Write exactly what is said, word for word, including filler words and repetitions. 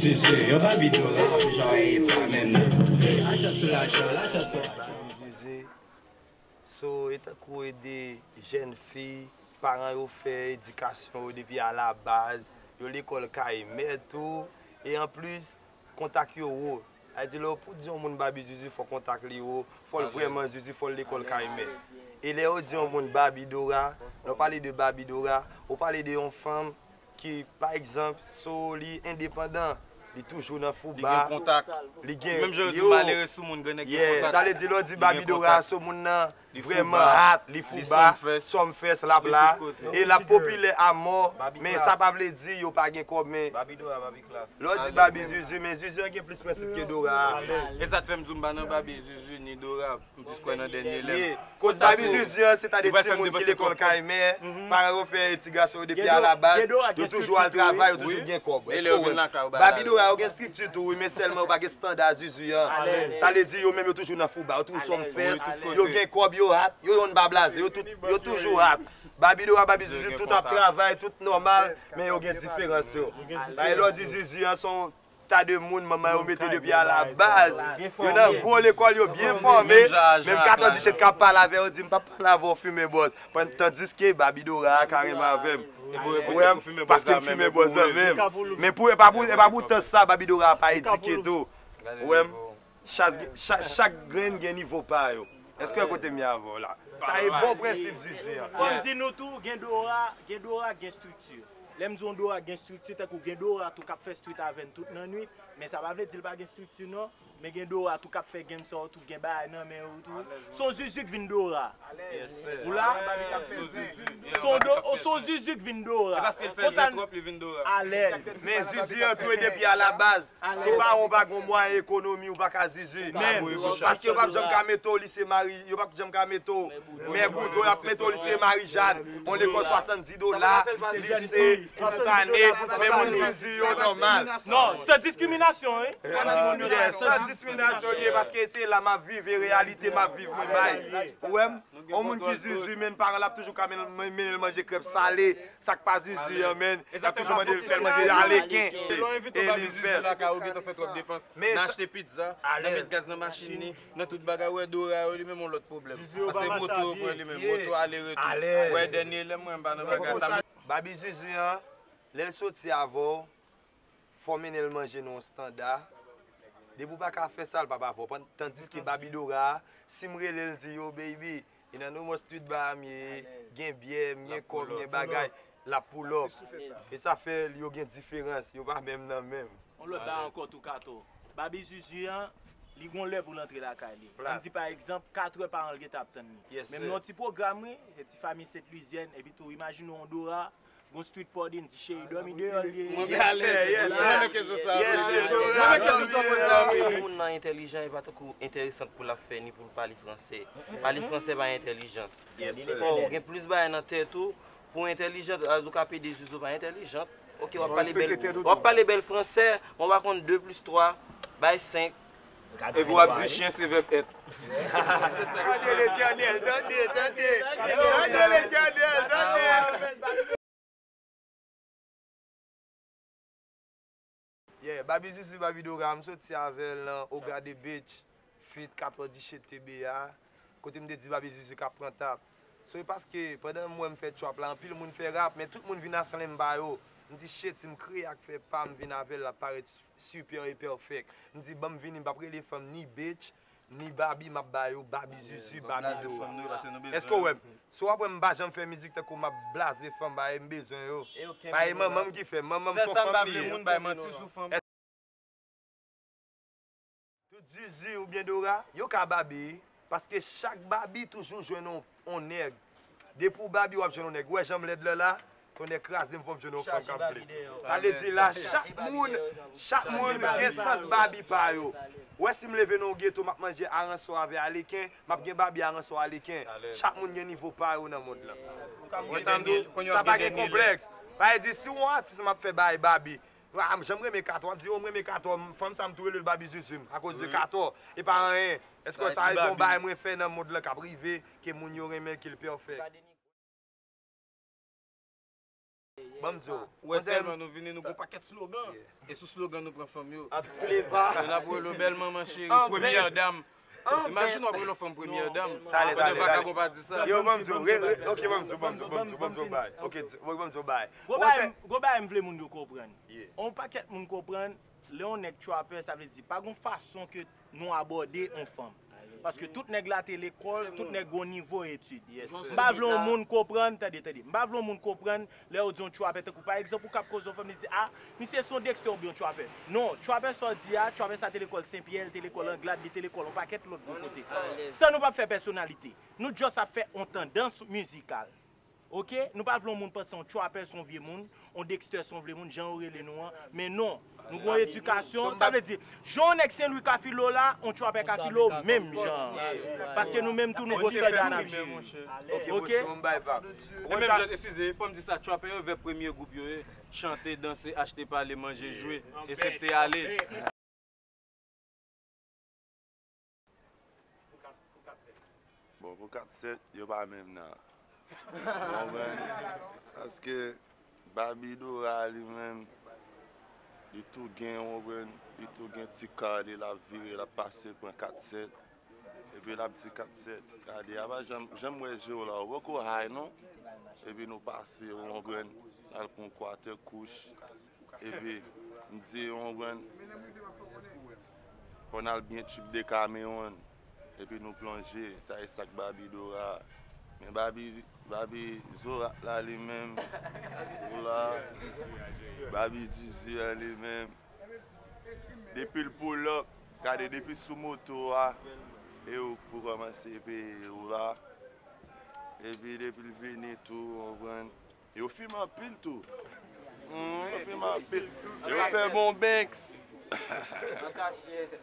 Yo pa vin dora, jan e pa menm nan. Lajan sou lajan, lajan sou lajan. Zizi, so, e tankou ede jèn fi, paran yo fè edikasyon yo depi a la baz, yo lekòl kay mè tou, e anplis, kontak yo wo. Sa vle di, lè w pou di yon moun Baby Zuzu, fò kontak li wo, fò l vrèman Zuzu, fò l lekòl kay mè. E lè yo di yon moun Baby Dora, lè w pale de Baby Dora, ou pale de yon fanm ki, pa egzanp, so li endepandan, li toujou nan fouba, li gen, menm jan yo di malere sou moun, gen nèg gen kontak. Sa vle di, lè w di Baby Dora, so moun nan vrèman hot, li fouba, Sumfest, l ap la. E l ap popilè a mò, men sa pa vle di yo pa gen kòb, men lè w di Baby Zuzu, men Zuzu an gen plis prensip ke Dora. E sa k fè m di w m pa nan Baby Zuzu ni Dora, m plis kwè nan dènye lè m. Koz Baby Zuzu an, se ta de timoun ki lekòl kay mè, paran yo fè edikasyon yo depi a la baz, yo toujou al travay, yo toujou gen kòb. Èske w wè? Baby Dora yo gen estrikti tou, wi, men sèlman yo pa gen estanda Zuzu an. Sa vle di yo menm yo toujou nan fouba, yo toujou Sumfest, yo gen kòb, yo hot, yo yonn pa blaze, yo tout, yo toujou hot. Baby Dora, Baby Zuzu, tout ap travay, tout nòmal, men yo gen diferans yo. Lè w di Zuzu an, se yon ta de moun manman yo mete depi a la baz. Yo nan gwo lekòl, yo byen fòme. Menm Katò Dichèt k ap pale avè yo, di m p ap pale avè w fimen bòz. Pandan, tandiske Baby Dora a ka renmen avè m. Ou wè m, paske m fimen bòz lan menm. Men pou, e pa pou, e pa pou tan sa, Baby Dora a pa edike tou. Ou wè m, chak, chak, chak grenn gen nivo pa yo. Èske w kote m ye avè w la? Sa e bon prensip Zuzu an. Fò m di nou tou, gen Dora, gen Dora, gen estrikti. Lè m di yon Dora gen estrikti, tankou gen Dora tou k ap fè street avè n tout nan nwit, men sa pa vle di l pa gen estrikti non. Men gen Dora tou k ap fè gang sa yo tou, gen bagay nan men yo tou. Se yon Zuzu k vin Dora. Ou la? Se yon do-, se yon Zuzu k vin Dora. E paske l fè zen twòp, li vin Dora. Alèz. Men Zuzu an tou e depi a la baz. Si paran w pa gen mwayen ekonomi, ou pa ka Zuzu. Paske yo p ap janm ka mete w lise Mari, yo p ap janm ka mete w Mè Boudo, y ap mete w lise Marijàn, yon lekòl swasanndiz dola, lise, tout ane, men moun Zuzu yo nòmal. Non, san diskriminasyon, wi. San diskriminasyon li ye, paske se la m ap viv, e reyalite m ap viv, mwen bay. Ou wè m? Yon moun ki Zuzu, men paran l ap toujou ka mennen l manje krèb sale, sa k pa Zuzu an, men, y ap toujou mande l fè l manje aleken, e li fè l. Nan achte pizza, nan met gaz nan machin li, nan tout bagay, ou wè Dora yo, li menm yon lòt pwoblèm. Pase moto yo pran li menm, moto ale retou. Ou wè dènye lè m wè m pa nan bagay sa. Baby Zuzu an, lè l soti avè w, fò w mennen l manje nan yon estanda. Depi w pa ka fè sa, l p ap avè w. Tandiske Baby Dora, si m rele l, di yo, baby, e nan no more street bar m ye, gen byè, m gen kòb, m gen bagay, l ap pull up. E sa fè yo gen diferans, yo pa menm nan menm. Yon lòt bagay ankò tou, Kato. Baby Zuzu an, li gon lè pou l antre lakay li. Ann di pa egzanp, katrè paran l gentan ap tann li. Men m nan yon ti pwogram, wi, se ti fanmi Sent Lizyèn, epi tou, imajine w yon Dora, gon street party, n di cheri, dòmi deyò l ye. Mwen renmen kesyon sa. Mwen renmen kesyon sa, poze a, wi. Moun nan entèlijan, e pa tankou entèresan pou l ap fè, ni pou l pale fransè. Pale fransè pa entèlijans. Fò w gen plis bagay nan tèt ou, pou entèlijant, as ou ka pede Zuzu pa entèlijant. Ok, w ap pale bèl, w ap pale bèl fransè, men w pa konn de plis twa bay senk. Epi w ap di chyen se vèb èt. Tande Letènèl, tande, tande. Tande Letènèl, tande. Yeah, Baby Zuzu, Baby Dora, m soti avè l nan Oga the Beach, feat Kato Dichèt T B A, kote m te di Baby Zuzu k ap pran tap. So, e paske pandan m wè m fè trap la, anpil moun fè rap, men tout moun vin a slam ba yo. M di, shit, si m kreye ak fè pa m vin avè l, l ap parèt super e perfect. M di, ban m vini, m p ap rele fanm ni bitch, ni Baby, m ap ba yo Baby Zuzu, Baby Dora. Èske w wè m? Si w ap wè m pa janm fè mizik tankou m ap blaze fanm, ba e m bezwen yo. Pa e manman m ki fè m, manman m se yon fanm li ye. Tout Zuzu oubyen Dora, yo ka Baby, paske chak Baby toujou jwenn on, on nèg. Depi w Baby, w ap jwenn on nèg. Ou wè jan m lèd la la? Tonnè kraze m, fò m jwenn yon fanm k ap vle. Sa vle di la, chak moun, chak moun gen sans Baby pa yo. Ou wè si m leve nan yon geto, m ap manje aransò avè aleken, m ap gen Baby aransò aleken. Chak moun gen nivo pa yo nan mond lan. Ou wè sa m di w? Sa pa gen konplèks. Pa vle di si w yon atis m ap fè bay Baby, ah, m janm renmen Kato, w ap di, oh, m renmen Kato, fanm sa m tou rele l Baby Zuzu m, akoz de Kato, e pa anyen. Èske sa se yon bagay mwen fè nan mond lan k ap rive, ke moun yo renmen, ke l pèfèk? Ban m di w. Ou wè tèlman nou vini, nou gon pakèt slogan. E sou slogan nou pran fanm yo. Ant Fleva. Yo n ap rele w bèl manman cheri, premyè dam. Imajine w ap rele yon fanm premyè dam. Talè, talè, talè. Pandan vagabon pa di sa. Yo, ban m di w, re- re- ok, ban m di w, ban m di w, ban m di w, ban m di w bay. Ok, di- ban m di w bay. Gwo bagay, gwo bagay m vle moun yo konprann. On pakèt moun konprann, lè yon nèg trapper, sa vle di, pa gon fason ke nou abòde on fanm. Paske tout nèg la te lekòl, tout nèg gon nivo etid. M pa vle yon moun konprann, tande, tande. M pa vle yon moun konprann lè yo di yon trapper, tankou pa egzanp, ou k ap koze yon fanm, li di, a, misye se yon Dexter oubyen yon trapper. Non, trapper sa w di a, trapper sa te lekòl Senpyè, li te lekòl Anglad, li te lekòl yon pakèt lòt bò kote. San nou p ap fè pèsonalite. Nou just ap fè on tandans mizikal. Ok? Nou pa vle yon moun panse yon trapper se yon vye moun, yon Dexter se yon vye moun, jan yo rele nou an. Men non, nou gon edikasyon. Sa vle di, jan yon nèg Sen Lwi ka file w la, yon trapper ka file w menm jan. Paske nou menm tou, nou gon standard n ap jere. Ok? E menm jan, eskize, fò m di sa, trapper yo vè premye gwoup yo ye, chante, danse, achte, pale, manje, jwe, esepte ale. Bon, pou kat sèt, yo pa menm nan. Ou konprann? Paske Baby Dora li menm, li tou gen, ou konprann, li tou gen ti ka li, l ap vire, l ap pase, pran kat sèt. Epi l ap di kat sèt, gade, apa jan, jan m wè je w la, ou poko high non. Epi nou pase, ou konprann, n al pran kwatè kouch. Epi, m di, ou konprann, fò n al byen tchip Decameron. Epi nou plonje, sa e sak Baby Dora. Men Baby, Baby Zorat la li menm, ou la, Baby Zizi a li menm. Depi l pull up, gade depi sou moto a, e ou k pou kòmanse peye ou la. Epi depi l vini tou, ou konprann. Yo fime anpil tou. Hmm, yo fime anpil. Yo fè bon banks. An kachèt.